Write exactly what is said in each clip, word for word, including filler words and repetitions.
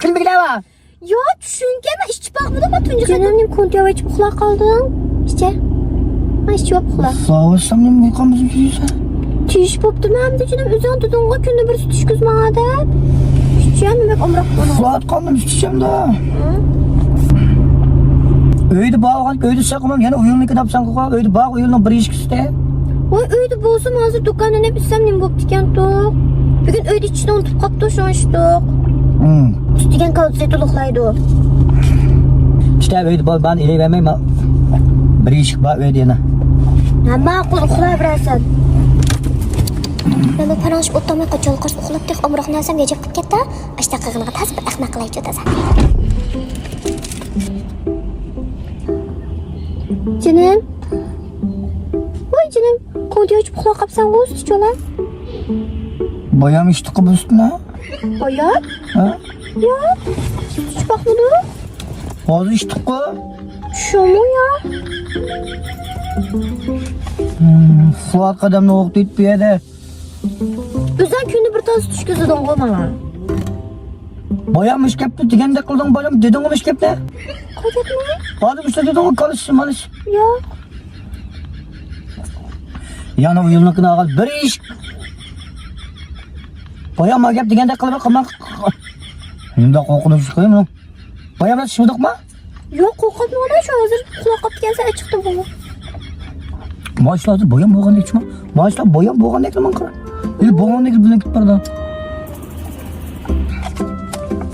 كىم بىلگىلى بار؟ ياق، چۈشۈنكى، مەن ئىچىپ باقمىدىم، مەن تۇنجى قېتىم. جېنىم، نېمە كونتياۋ ئىچىپ ئۇخلاپ قالدىڭ؟ ئىچە. مەن ئىچىپ ئۇخلا. ئۇخلاۋاتسام نېمە بولغان بىزنىڭ تۈيۈشە؟ تۈيۈش بوپتۇ، مەن دە جېنىم، ئۆزۈڭ دېدىڭغۇ، كۈندە بىر سۈت ئىچكۈز ماڭا دەپ. ئىچىمەن، بەك ئامراق بولدۇم. ئۇخلاۋاتقاندا سۈت ئىچەمدۇ. ھە؟ ئۆيدە بار بولغان، ئۆيدە ساقلىمام، يەنە ئۇيۇلنىڭكىنى ئاپساڭ قوقا، ئۆيدە بار ئۇيۇلنىڭ بىر يېشىك سۈتى. ۋاي، ئۆيدە بولسىمۇ ھازىر دۇكاندىن ئېلىپ ئىچسەم نېمە بوپتىكەن توق. بۈگۈن ئۆيدە ئىچىشنى ئۇنتۇپ قاپتۇ، شۇڭا ئىچتۇق. ھىم. سۈت دېگەن كالتسىي تولۇقلايدۇ. ئىشتە ئۆيدە بار، بارنى ئېلىۋەرمەي، ما-، بىر يېشىك بار ئۆيدە يەنە. ھە، ماقۇل، ئۇخلاۋېرەرسەن. مەن بۇ پاراڭلىشىپ ئولتۇرماي قاچان قارىسا ئۇخلاپ تېخى ئامراق نەرسەم يېجىپ كېتىپتۇ. ئاشتاق قىلغىنىغا تازا بىر ئەخمەق قىلايچۇ تازا. جېنىم. ۋاي جېنىم، كونتيا ئىچىپ ئۇخلاپ قاپسەنغۇ، سۈت ئىچىۋال. بايام ئىچتىققۇ بۇ سۈتنى. بايام؟ ھە؟ ياق، سۈت ئىچىپ باقمىدىم. ھازىر ئىچتىققۇ. شۇمۇ يا؟ ھىم، فۇئاد قەدەمنى ئوقۇپ بۇ يەردە. ئۆزۈڭ كۈندە بىر تال سۈت ئىچكۈزىدىڭغۇ ماڭا. بايام مۇشۇ گەپنى دېگەندەك قىلدىڭ، بايام دېدىڭغۇ مۇشۇ گەپنى. قانداق گەپنى؟ بايام مۇشۇ دېدىڭغۇ، كالىسى مالىسى. ياق. يەنە ئۇيۇلنىڭكىنى ئالغان بىر ئىش. بايام ما گەپ دېگەندەك قىلىپ قىلماق. مۇنداق قورقۇنچلۇق قىلماڭ. بايام ئىچمىدۇقما؟ ياق، قورقۇپمۇ شۇ ھازىر قۇلاق قاپتىكەنسەن، ئېچىقتىن بولۇپ. ماشۇ ھازىر بايام بولغاندەك چىما. ماشۇ بايام بولغاندەك ماڭا قارا. ئىلى بولغاندەك بىلەن كېتىپ بارىدۇ.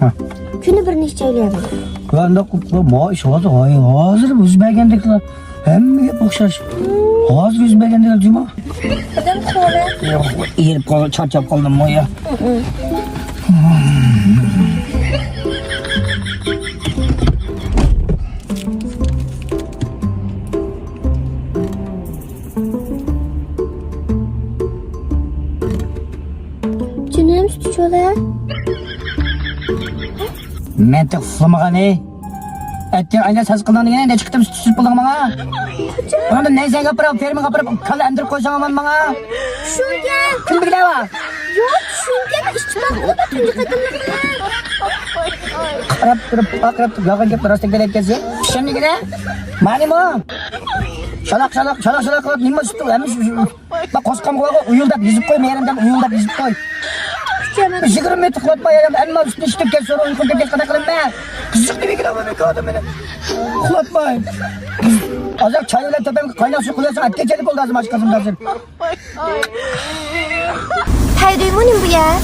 ھە. كۈنى بىر نەچچە ئايلىيەمەن. ۋە ئۇنداق قىلىپ، ما ئىش ھازىر، ھاي، ھازىر يۈز بەرگەندەك قىلا. ھەممە گەپ ئوخشاش. ھازىر يۈز بەرگەندەك جۇما. ئادەم قولى. يوق، ئېرىپ قالدىم، چارچاپ قالدىم ما يا. جېنىم، سۈت ئىچىۋال. مەن تېخى ئۇخلىمىغان، ھەي. ئەتىگەن ئاينا ساز قىلدىڭ دېگەن، نەچچە قېتىم سۈت سۈزۈپ بولدۇڭ ماڭا؟ ئاندىن نەيزەگە ئاپىرىپ، فېرمىغا ئاپىرىپ، كاللا ئەمدۈرۈپ قويساڭ ئامان ماڭا. چۈشۈنگەن. كىم بىلگىلى بار؟ ياق، چۈشۈنگەن، ئىچمەڭ، بۇ تۇنجى قېتىملىقى. قاراپ تۇرۇپ، پاقىراپ تۇرۇپ، يالغان گەپنى راست دەپ كېلەتكەنسىز. چۈشەندىڭىزمۇ؟ مانىمۇ؟ شالاق، شالاق، شالاق، شالاق قىلىپ، نېمە سۈت، ھەممە شۇ، شۇ. ما قوسقان قۇلاققا ئۇيۇلداپ يېزىپ قوي، مېھرىم دەپ ئۇيۇلداپ يېزىپ قوي. يىگىرمە مىنۇت ئۇخلاتماي، ئەمما ئۈستىنى ئىچتىم، كەچ سورۇن ئۇيقۇم كەتكەچ قانداق قىلىمەن؟ قىزىق نېمە كېلىۋاتىدۇ مېنى؟ ئۇخلاتماي. ئازراق چاي بىلەن تۆپەمگە قايناق سۇ قۇيۇۋەتسەڭ، ئەتكەن چايلىق بولدى ھازىر، ماشىنا قىزىم ھازىر. ھەي دەيمۇ نېمە بۇ يەر؟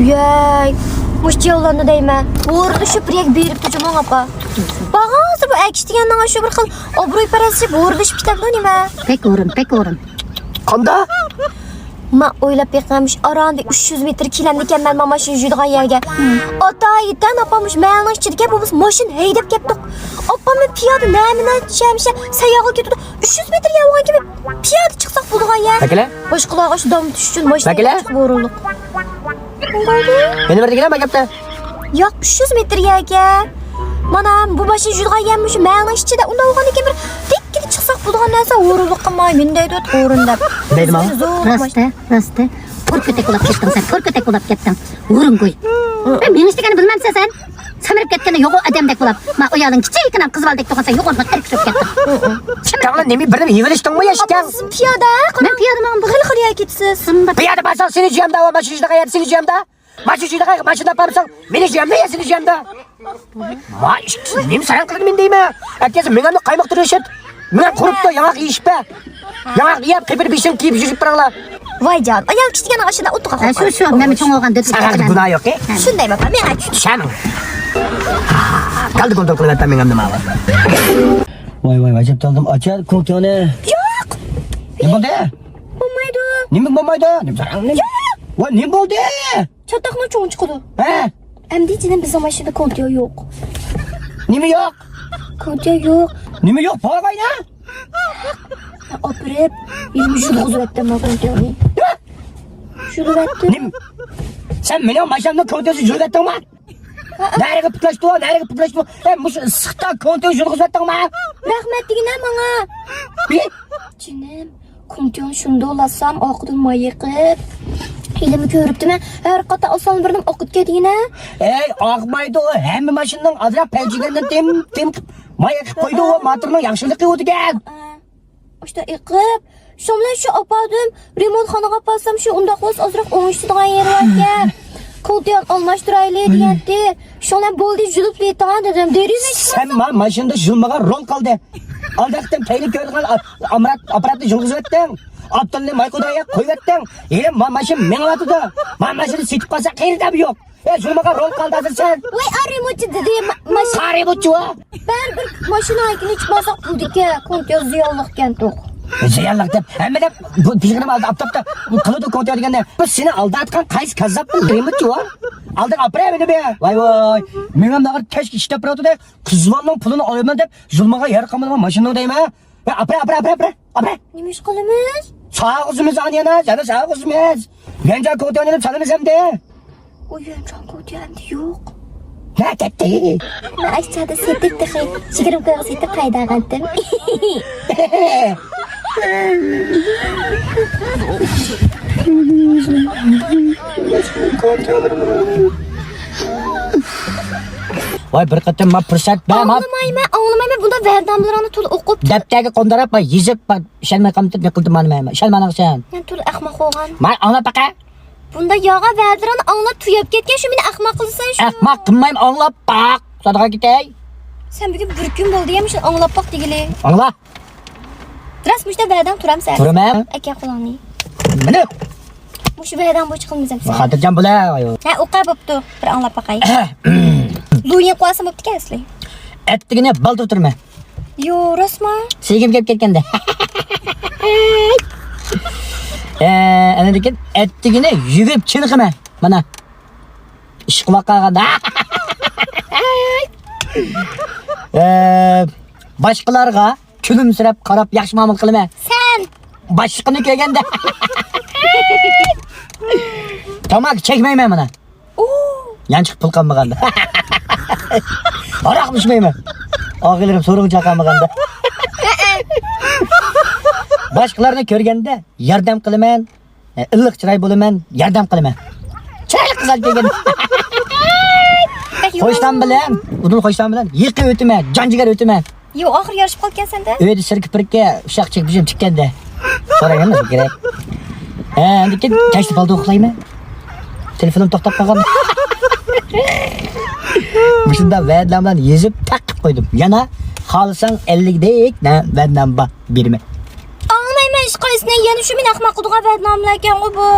ۋەي، مۇشۇ جاۋلارنى دەيمەن. ھورلىشىپ رەگ بېرىپتۇ جۇمۇ ئاپا. باغا ھازىر بۇ ئەكىچى دېگەننىڭ شۇ بىر خىل ئوبروي پەرەسلىشىپ ھورلىشىپ كېتەمدۇ نېمە؟ بەك ھورۇن، بەك ھورۇن. قانداق؟ ما ئويلاپ بېقىڭ، مۇشۇ ئاراندا ئۈچ يۈز مېتىر كېلەمدىكەنمەن ما ماشىنا يۈرىدىغان يەرگە. ئاتا يېتەن ئاپام مۇشۇ مەنىڭ ئىچىدىكەن، بولمىسا ماشىنا ھەيدەپ كەپتۇق. ئاپام مەن پىيادە نەمە نەچچە ھەمىشە سەييارغا كېتىدۇ. ئۈچ يۈز مېتىر يەر بولغانكەن، پىيادە چىقساق بولىدىغان يەر. بەكىلە؟ باشقىلارغا شۇ دام چۈشۈش ئۈچۈن ماشىنا ھەيدەپ چىقىپ ھورۇنلۇق. يەنە بىر دېگىنە ما گەپتە. ياق، ئۈچ يۈز مېتىر يەرگە. مانا بۇ ماشىنا يۈرىدىغان يەر مۇشۇ مەنىڭ ئىچىدە. ئۇنداق بولغاندىكىن بىر دىككىدە چىقساق بولىدىغان نەرسە ھورۇنلۇق قىلماي، مەن دەيدۇ ھورۇن دەپ. دەيدىما؟ زور ماشىنا. راستى، راستى. پوركۆتەك بولاپ كەتتىڭ سەن، پوركۆتەك بولاپ كەتتىڭ. ھورۇنگۇي. مېنىڭ ئىشلىگەننى بىلمەمسەن سەن؟ سەمرىپ كەتكەندە يوغان ئادەمدەك بولاپ. ما ئايالىڭ كىچىككىنە قىز بالىدەك تۇرغان سەن يوغان ئەركىشىپ كەتتىڭ. تاڭلا نېمە بىر نېمە يېۋېلىشتىڭمۇ يا ئىكەن؟ سىز پىيادە؟ مەن پىيادىمەن بۇ. خېلى خېلى يەر كېتىسىز. پىيادە بارساڭ سېنى جۈيەمدە، ماشىنا يۈرىدىغان يەردە سېنى جۈيەمدە. ماشىنا يۈرىدىغان ماشىنا تاپامساڭ مېنى جۈيەمدە يا سېنى جۈيەمدە. ما ئىشتى نېمە سايان قىلدى مېنى دەيمەن. ئەتىسى مېڭەمنى قايماقتۇرۇشۇت. مېڭەم قۇرۇپتۇ، ياڭاق يېيىشپە. ياڭاق يەپ، قېپىر بېشىڭ كىيىپ يۈرۈپ بېرىڭلار. ۋاي جان، ئايال كىشى دېگەن ئاشۇنداق ئوتتۇغا ھە، شۇ، شۇ، مەن چوڭ بولغان دۆت ساڭا گۇناھ يوق، ئە؟ شۇندايمۇ ئاپا، مېڭە چۈش. چۈشەمەن. گالدى گولدۇر قىلىۋەتتىڭ مېڭەمنى ماڭا. ۋاي، ۋاي، ئەجەب تالدىم. ئاچا، كوڭتيونى. ياق! نېمە بولدى؟ بولمايدۇ. نېمە بولمايدۇ؟ نېمە زاراڭ، نېمە؟ ياق! ۋاي، نېمە بولدى؟ چاتاقنىڭ چوڭى چىقىدۇ. ھە؟ ئەمدى جېنىم بىزنىڭ ماشىنىدا كوڭتيو يوق. نېمە يوق؟ كوڭتيو يوق. نېمە يوق؟ بارغاينا؟ ئاپىرىپ، يەنە يۈرگۈزۈۋەتتىم ما كوڭتيونى. يۈرگۈزۈۋەتتىم. نېمە؟ سەن مېنىڭ ماشىنامنىڭ كوڭتيوسىنى يۈرگۈزۈۋەتتىڭما؟ نەرىگە پۇتلاشتى ئۇ، نەرىگە پۇتلاشتى ئۇ؟ ئەي، مۇشۇ ئىسسىقتا كوڭتيو يۈرگۈزۈۋەتتىڭما؟ رەھمەت دېگىنە ماڭا. نېمە؟ جېنىم. كوڭتيونى شۇنداق لاتسام، ئارقىدىن ماي يېقىپ، ھېلىمۇ كۆرۈپتىمەن، ھەر قاتا ئاسان بىرنىم ئاقىدىكەن دېگىنە. ئەي، ئاقمايدۇ، ھەممە ماشىنىنىڭ ئازراق پەنجىگىنىنى تىم، تىم ماي ئېقىپ قويىدۇ، ئۇ ماتورنىڭ ياخشىلىقى ئۇ دېگەن. ئاشتا ئېقىپ، شۇ بىلەن شۇ ئاپاردىم، رېمونتخانىغا ئاپارسام، شۇ ئۇنداق بولسا ئازراق ئوڭشىتىدىغان يېرى باركەن. كوتيان ئالماشتۇرايلى دېگەنتى. شۇ بىلەن بولدى، يۇلۇپ يېتىڭ دېدىم. دېرىزە ئىچىپ سەن ما ماشىنىدا يۇلمىغان رول قالدى. ئالداقتىن پەيلى كۆرىدىغان ئا-، ئامرات-، ئاپپاراتنى يۇلغۇزۇۋەتتىڭ. ئاپتالنى مايقۇدايا قويۇۋەتتىڭ. ھېلى ما ماشىنا مېڭىۋاتىدۇ. ما ماشىنا سېتىپ قالسا قېرىدام يوق. ئە، شۇنىڭغا رول قالدى سەن. ۋاي، ئا، رېمونتچى دېدى. ما-، ماشىنا. قا رېمونتچى ۋا؟ بەرىبىر ماشىنا ھەيكىلى چىقماسا بولىدىكەن. كونتيو زىيانلىقكەن توق. زىيانلىق دەپ، ھەممە دەپ، بۇ پىژىقىنىم ئالدى ئاپتاپتا. قىلىدۇ كونتيو دېگەندە. بۇ سېنى ئالدايدىغان قايسى كاززاپ بۇ رېمونتچى ۋا؟ ئالدىغا ئاپىرە مېنى بە. ۋاي، ۋاي. مېڭەم ناغىر كەچكە ئىش دەپ بېرىۋاتىدۇ. قىزۋالنىڭ پۇلىنى ئالايمەن دەپ، زۇلمىغا يار قالمىدىغان ماشىنىنى دەيمەن. ۋە ئاپىرە، ئاپىرە، ئاپىرە، ئاپىرە، ئاپىرە. نېمە ئىش قىلىمىز؟ ساغىزىمىز ئانى يەنە، يەنە ساغىزىمىز. يەنجان كوتيانى سالىمىز ئەمدى. ئۇ يەنجان كوتيا ئەمدى يوق. نە كەتتى؟ مەن ئاشچادا سېتىپ تېخى يىگىرمە كويغا سېتىپ قايداغانتىم. ۋاي، بىر قېتىم ما پۇرسەت بەر، ما. ئاڭلىمايمەن، ئاڭلىمايمەن. بۇنداق ۋەدىنامىلىرىڭنى تولا ئوقۇپ. دەپتەرگە قوندۇراپ، ما يېزىپ، ما ئىشەنمەي قالمىدىم، نېمە قىلدىم مانا مەن؟ ئىشەنمەڭ سەن. مەن تولا ئەخمەق بولغان. ما ئاڭلاپ باقە. بۇنداق يالغان ۋەدىلىرىڭنى ئاڭلاپ تويۇپ كەتكەن، شۇ مېنى ئەخمەق قىلىسەن شۇ. ئەخمەق قىلمايمەن، ئاڭلاپ باق. سادىقە كېتەي. سەن بۈگۈن بىر كۈن بولدى يا مۇشۇنى ئاڭلاپ باق دېگىلى. ئاڭلا. راست مۇشۇنداق ۋەدەڭ تۇرامسەن؟ تۇرىمەن. ئەكە قولۇڭنى. مېنى. مۇشۇ ۋەدەڭ بويىچە قىلمىسام سەن. خاتىرجەم بولە. ھە، ئوقە بوپتۇ. بىر ئاڭلاپ باقاي. لۇيىڭ قوۋالسام بوپتىكەن ئەسلى. ئەتىگىنى بالدۇر تۇرىمەن. يو، راستما؟ سىيگىم كەپ كەتكەندە. ئە، ئاندىن كېيىن ئەتىگىنى يۈگۈرۈپ چېنىقىمەن. مانا. ئىشقىلىپ قالغاندا. ئە، باشقىلارغا كۈلۈمسىرەپ قاراپ ياخشى مۇئامىلە قىلىمەن. سەن. باشلىقىمنى كۆرگەندە. تاماكا چەكمەيمەن مانا. ئۇ. يانچۇق پۇل قالمىغاندا. ھاراقمۇ ئىچمەيمەن. ئاغىنىلىرىم سورۇنغا چاقالمىغاندا. باشقىلارنى كۆرگەندە ياردەم قىلىمەن. ئىللىق چىراي بولىمەن، ياردەم قىلىمەن. چىرايلىق قىزلار كۆرگەندە. خوشتام بىلەن، ئۇدۇل خوشتام بىلەن يېقىن ئۆتىمەن، جان جىگەر ئۆتىمەن. يو، ئاخىرى يارىشىپ قالىدىكەنسەن-دە. ئۆيدە سىركە پىركە ئۇششاق چېكىپ يۈرۈپ چىققاندا. سورايمەن كېرەك. ھە، ئەمدىكىن كەچتە بالدۇر ئۇخلايمەن. تېلېفونۇم توختاپ قالغان. مۇشۇنداق ۋەدىنامىلەرنى يېزىپ تەق قىلىپ قويدۇم. يەنە خالىساڭ ئەللىكدەك ۋەدىنام بار، بېرىمەن. ئاڭلىمايمەن ھېچقايسىنى، يەنە شۇ مېنى ئەخمەق قىلىدىغان ۋەدىنامىلەركەنغۇ بۇ.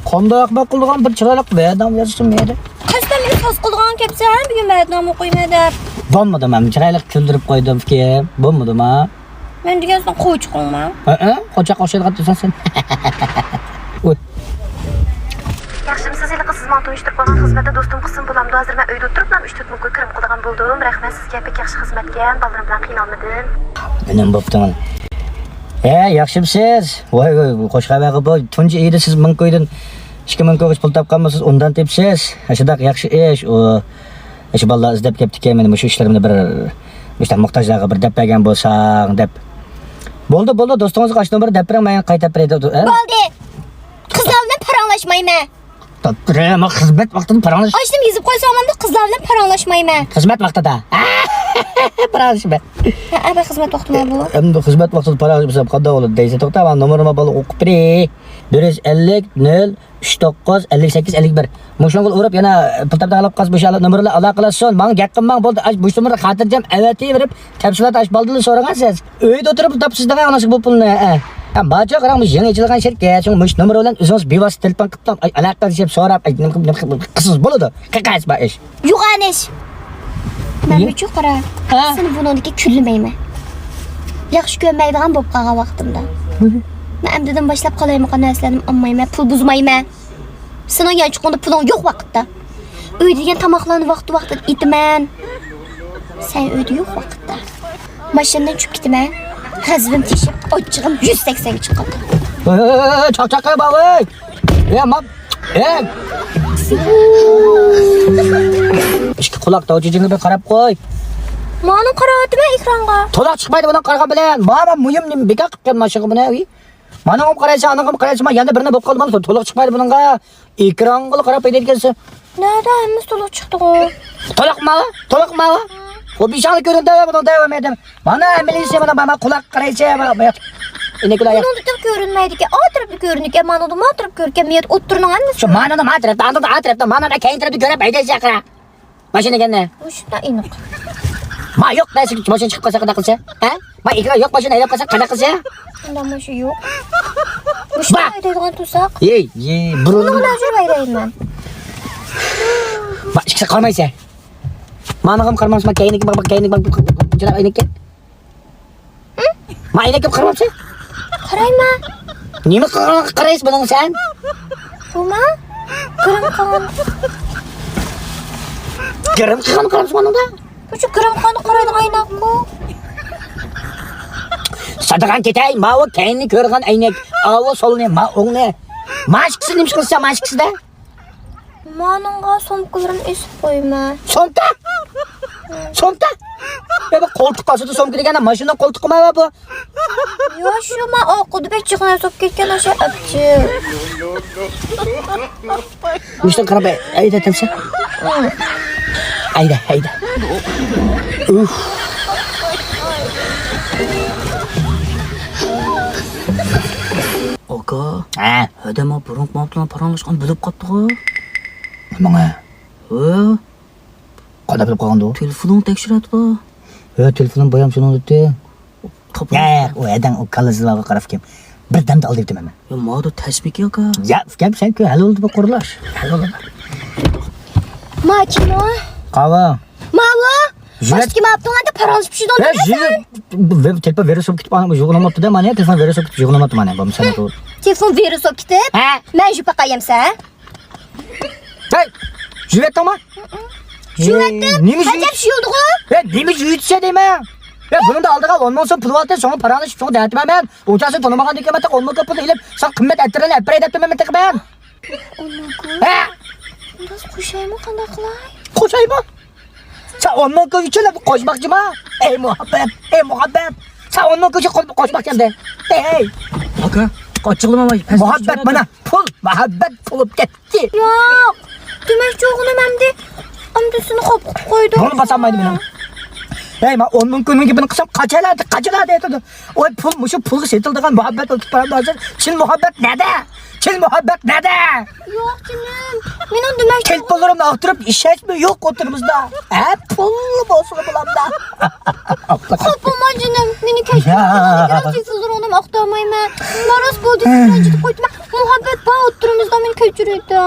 قانداق ئەخمەق قىلىدىغان بىر چىرايلىق ۋەدىنامە يازسۇن يەردە. قەستەن مېنى ساز قىلىدىغان كەپسەن، بۈگۈن ۋەدىنامە ئوقۇيمەن دەپ. بولمىدىما، چىرايلىق كۈلدۈرۈپ قويدۇم ئۇكام، بولمىدىما؟ مەن دېگەن سېنىڭ قوچىقىڭما؟ ھەئە، قوچاققا ئوخشايدىغان دېسەڭ سەن. ئۇي. ياخشىمۇسىز؟ ھېلىقى سىز ماڭا تونۇشتۇرۇپ قويغان خىزمەتتە دوستۇم قىسىم بولامدۇ؟ ھازىر مەن ئۆيدە ئولتۇرۇپلا ئۈچ تۆت مىڭ كوي كىرىم قىلىدىغان بولدۇم. رەھمەت سىزگە، بەك ياخشى خىزمەتكەن، بالىلىرىم بىلەن قىينالمىدىم. نېمە بوپتۇ؟ ھە، ياخشىمۇسىز؟ ۋاي، ۋاي، خوش خەۋەرغۇ بۇ. تۇنجى ئىدى سىز مىڭ كويدىن ئىككى مىڭ كويغىچە پۇل تاپقانمۇسىز؟ ئۇندىن تېپىسىز. ئاشۇنداق ياخشى ئىش ئۇ. ئاشۇ بالىلار ئىزدەپ كەپتىكەن، مېنى مۇشۇ ئىشلىرىمنى بىر مۇشۇنداق موھتاجلارغا بىر دەپ بەرگەن بولساڭ دەپ. بولدى، بولدى، دوستىڭىزغا ئاشۇ نومۇرنى دەپ بېرىڭ، مەن قايتاپ بېرەي دەپ. ھە؟ بولدى. قىزلار بىلەن پاراڭلاشمايمەن. دەپ بېرەم، خىزمەت ۋاقتىدا پاراڭلاش. ئاشۇنى يېزىپ قويساڭ، مەن قىزلار بىلەن پاراڭلاشمايمەن. خىزمەت ۋاقتىدا. پاراڭلىشىمەن. ھە، ئەبە خىزمەت ۋاقتىما بۇ؟ ئەمدى خىزمەت ۋاقتىدا پاراڭلاشمىسام قانداق بولىدۇ دەيسەن، توختا، مانا نومۇرنى بالا ئوقۇپ بېرەي. بىر يۈز ئەللىك، نۆل، ئۈچ توققۇز، ئەللىك سەككىز، ئەللىك بىر. مۇشۇنىڭغا ئۇرۇپ يەنە پۇل تاپىدىغانلاپ قالسا، مۇشۇ نومۇرلار ئالاقىلەشسۇن. ماڭا گەپ قىلماڭ، بولدى. ئاش، مۇشۇ نومۇرنى خاتىرجەم ئەۋەتىۋېرىپ، تەپسىلات ئاش بالدىلا سورىغان سىز. ئۆيدە ئولتۇرۇپ تاپىسىز دەڭ ئانىسىغا بۇ پۇلنى، ھە. ھە، بارچە قاراڭ، مۇشۇ يېڭى ئېچىلغان شىركەت، شۇڭا مۇشۇ نومۇر بىلەن ئۆزىڭىز بىۋاسىتە تېلېفون قىلىپ، ئاي، ئالاقىلىشىپ سوراپ، ئاي، نېمە، نېمە، نېمە قىلسىڭىز بولىدۇ. قىلقاس بار ئىش. يوغان ئىش. مەن نېمە؟ بۇچۇ قارا. ھە؟ سېنى بۇنىڭدىكى كۈنلىمەيمەن. ياخشى كۆرمەيدىغان بولۇپ قالغان ۋاقتىمدا. مەن ئەمدىدىن باشلاپ قالايمىقان نەرسىلەرنى ئالمايمەن، پۇل بۇزمايمەن. سېنىڭ يانچۇقۇڭدا پۇلۇڭ يوق ۋاقىتتا. ئۆيدە يېگەن تاماقلارنى ۋاقتى ۋاقتىدا ئېتىمەن. سەن ئۆيدە يوق ۋاقىتتا. ماشىنىدىن چۈشۈپ كېتىمەن. غەزىپىم تېشىپ، ئاچچىقىم يۈز سەكسەنگە چىقىدۇ. ھەي، ھەي، ھەي، چاقچاق قىلما، ھەي. ھەي، ما-، ھەي. ئىككى قۇلاق داۋچىجىڭنى بىر قاراپ قوي. مانا قاراۋاتىمەن ئېكرانغا. تولا چىقمايدۇ بۇنىڭ قارىغان بىلەن. مانا مۇيۇم نېمە بىكار قىپتىكەن ماشىنىغا بۇنى، ھەي. مانىڭغىمۇ قارايسەن، ئانىڭغىمۇ قارايسەن، مانا يەنە بىرنى بولۇپ قالدى، مانا تولۇق چىقمايدۇ بۇنىڭغا. ئېكرانغىلا قاراپ بېرىدىكەنسەن. نەدە ھەممىسى تولۇق چىقتىغۇ؟ تولۇقما، تولۇقما. خو بېشىڭلا كۆرۈندى بۇنىڭدا مەدەم. مانا ئەمەلىيسى مانا، مانا قۇلاق قارايسەن، مانا. ئىنەكلا ياق. بۇنىڭدا تېخى كۆرۈنمەيدىكەن. ئا تەرەپتە كۆرۈنىكەن، مانىدا ما تەرەپ كۆرۈنكەن، مېيەت ئوتتۇرىنىڭ ھەممىسى. شۇ مانىدا ما تەرەپتە، ئاندىدا ئا تەرەپتە، مانىدا كەينى تەرەپتە كۆرۈپ ھەيدەيسەن ياقىرا. ماشىنا ئىكەننى. مۇشۇنداق ئېنىق. ما يوق، ماشىنا چىقىپ قالسا قانداق قىلسا؟ ھە؟ ما ئېكران يوق، ماشىنا ھەيدەپ قالسا قانداق قىلسا؟ ئۇنداق ماشىنا يوق. مۇشۇنداق ھەيدەيدىغان تۇرساق. يېي، يېي، بۇرۇن. بۇنى بىلەن يۈرۈپ ھەيدەيمەن. ما ئىككىسى قارىمايسەن. مانىغىمۇ قارىمامسىز، ما كەينىكى، ما كەينىكى، ما جىراق ئەينەككە. ما ئەينەككە قارىمامسىز؟ قارايمەن. نېمە قىلغانغا قارايسىز بۇنىڭ سەن؟ بۇما؟ گىرىم قىلغان. گىرىم قىلغانغا قارايسىز بۇنىڭدا؟ بۇ شۇ گىرىم قىلغانغا قارايدىغان ئەينەككۇ. ساتىدىغان كېتەي، ماۋۇ كەينىنى كۆرىدىغان ئەينەك. ئاۋۇ سولنى، ما ئوڭنى. ماشكىسى نېمە قىلسا ماشكىسىدا؟ مانىڭغا سومكىلىرىنى ئېسىپ قويىمەن. سومكا؟ سومكا؟ يا بۇ قولتۇق ئاستىدا سومكا دېگەن ماشىنا قولتۇقىما بۇ؟ يا شۇ ما ئارقىدا بەك جىغناي سوپ كەتكەن ئاشۇ ئەپچىل. مۇشتىن قاراپ ئەيدە تەمسە. ئەيدە، ئەيدە. ئۇف. ئاكا. ھە. ھەدە ما بۇرۇنقى ماپتىلار پاراڭلاشقان بىلىپ قاپتىغۇ. ماڭا. ھە. قانداق بىلىپ قالغاندۇ؟ تېلېفونۇڭ تەكشۈرەتتىغۇ. ھە، تېلېفونۇم بايام شۇنىڭ دېدى. ھە، ئۇ ھەدەڭ ئۇ كاللىزىلارغا قاراپ كەم. بىر دەمدە ئالدى بىتىمەن. يا مادا تەسمىكى ئاكا. يا ئۇكام سەن كۆ ھەل بولدى بۇ قۇرۇلۇش. ھەل بولدى. ما كىمۇ؟ قاۋا. ماۋۇ. باشتىكى ماپتىڭ ئەندە پاراڭلىشىپ چۈشىدىڭ دېمەسەن. تېلېفون ۋىرۇس بولۇپ كېتىپ يوغىنىماپتۇ دە مانا، تېلېفون ۋىرۇس بولۇپ كېتىپ يوغىنىماپتۇ مانا، بولمىسا. تېلېفون ۋىرۇس بولۇپ كېتىپ؟ ھە. مەن يۇپاقايەمسە؟ ھەي، جۈۋەتتىڭما؟ جۈۋەتتىم. نېمە جۈۋەت؟ ئەجەب شۇيۇلدىغۇ. ھە، نېمە جۈۋەتسە دەيمەن؟ ھە، بۇنىڭدا ئالدىغا ئون مىڭ سوم پۇل ئالدى، شۇڭا پاراڭلىشىپ، شۇڭا دەتمەن مەن. ئۇ چاغسى تونۇمىغاندىن كېيىن مەن تېخى ئون مىڭ پۇل ئېلىپ، ساڭا قىممەت ئەتىرلەرنى ئەپ بېرەي دەپتىمەن مەن تېخى مەن. ئون مىڭ كوي؟ ھە. راست قوشايمۇ، قانداق قىلاي؟ قوشايمۇ؟ سەن ئون مىڭ كوي ئۈچۈن قوشماقچىما؟ ئەي مۇھەببەت، ئەي مۇھەببەت. سەن ئون مىڭ كوي ئۈچۈن قوش-، قوشماقچىمدى؟ ئەي. ئاكا، ئاچچىقلىما، مۇھەببەت مانا. پۇل، مۇھەببەت بولۇپ كەتتى. ياق، دېمەكچى بولغىنىم ئەمدى، ئەمدى سېنى خاپا قىلىپ قويدۇم. بۇنى باسالمايدۇ مېنىڭ. ھەي، مەن ئون مىڭ كوينىڭ گېپىنى قىلسام، قاچىلا، قاچىلا دەيدۇ. ۋاي، پۇل، مۇشۇ پۇلغا سېتىلىدىغان مۇھەببەت بولۇپ كېتىپ بارامدۇ ھازىر؟ چىن مۇھەببەت نەدە؟ چىن مۇھەببەت نەدە؟ ياق، جېنىم، مېنىڭ دېمەكچى. تېلېفونلىرىمنى ئاختۇرۇپ، ئىشەنچمۇ يوق ئوتتۇرىمىزدا. ھە، پۇللا بولسىلا بولامدا. خاپا بولما، جېنىم، مېنى كەچۈر. تېلېفونلىرىڭنى ئاختۇرمايمەن. ماراس بولدى، رەنجىتىپ قويدۇم. مۇھەببەت بار ئوتتۇرىمىزدا، مېنى كەچۈرۈيدۇ.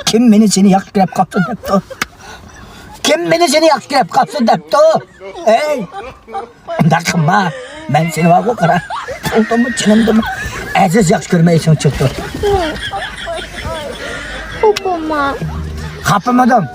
كىم مېنى سېنى ياخشى كۆرۈپ قاپتۇ دەپتۇ؟ كىم مېنى سېنى ياخشى كۆرۈپ قاپسۇن دەپتۇ؟ ھەي! ئۇنداق قىلما. مەن سېنى بارغۇ قارا. پۇلدىنمۇ، جېنىمدىنمۇ ئەزىز ياخشى كۆرمەيسەن چىقتۇ. بولما. خاپىمىدىم.